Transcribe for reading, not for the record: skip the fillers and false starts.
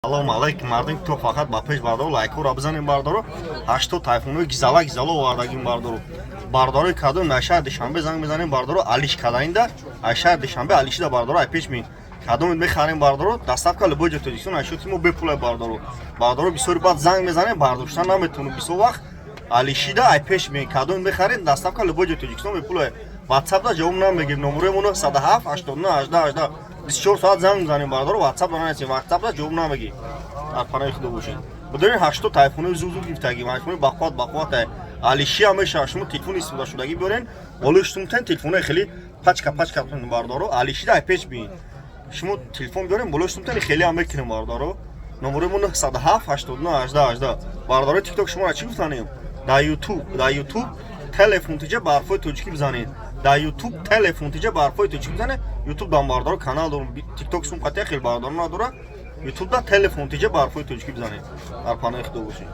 Салому алайкум, мардум. То фақат ба пеш, бардоро, лайкҳоро бизанем, бардоро. 80 тайфунҳои гизала гизала овардагим, бардоро. Бардорои кадом дар шаҳри Душанбе, занг мезанем, бардоро. Алиш кадаинда, аз шаҳри Душанбе алишида, бардоро, ай пеш ми кадомед мехарем, бардоро, доставка любой ҷо Тоҷикистон ашёти мо бепулай, бардоро. Бардоро, бисёри баъд занг мезанем, бардоштан наметавонем бисёр вақт. Алишида ай пеш ми кадомед мехарем, доставка любой ҷо Тоҷикистон бепулай. Ватсапда ҷавоб намегирем. Номерои мо 907 89 18 18. 24 соат занг мезанем, бардоро. Ватсап нанасем, ватсапда ҷавоб намегирем. Дар паноҳи Худо бошед. Бидонед, 80 тайфунои зуд зуд гирифтагӣ, айфони бақувват, бақувват алиши ҳам мешавад. Шумо телефон истифодашудагӣ биёрен, болои шутумтен телефонои хеле пачка пачка, бардоро. Алишида ай пеш биин. Шумо телефон биёрен, болои шутумтен хеле ҳам мекунем, бардоро. Номерои мо 907 89 18 18. Бардорои Тикток, шуморо чӣ гуфтанем? Дар Ютуб, дар Ютуб Телефон тиҷа ба ҳарфҳои тоҷикӣ бизанед. Дар Ютуб Телефон тиҷа ба ҳарфҳои тоҷикӣ бизанед. Ютуб дан, бардоро, канал дорум. Тикток сум қатъия хел бардоро надора. Ютуб да Телефон тиҷа ба ҳарфҳои тоҷикӣ бизанед. Дар паноҳи Худо бошед.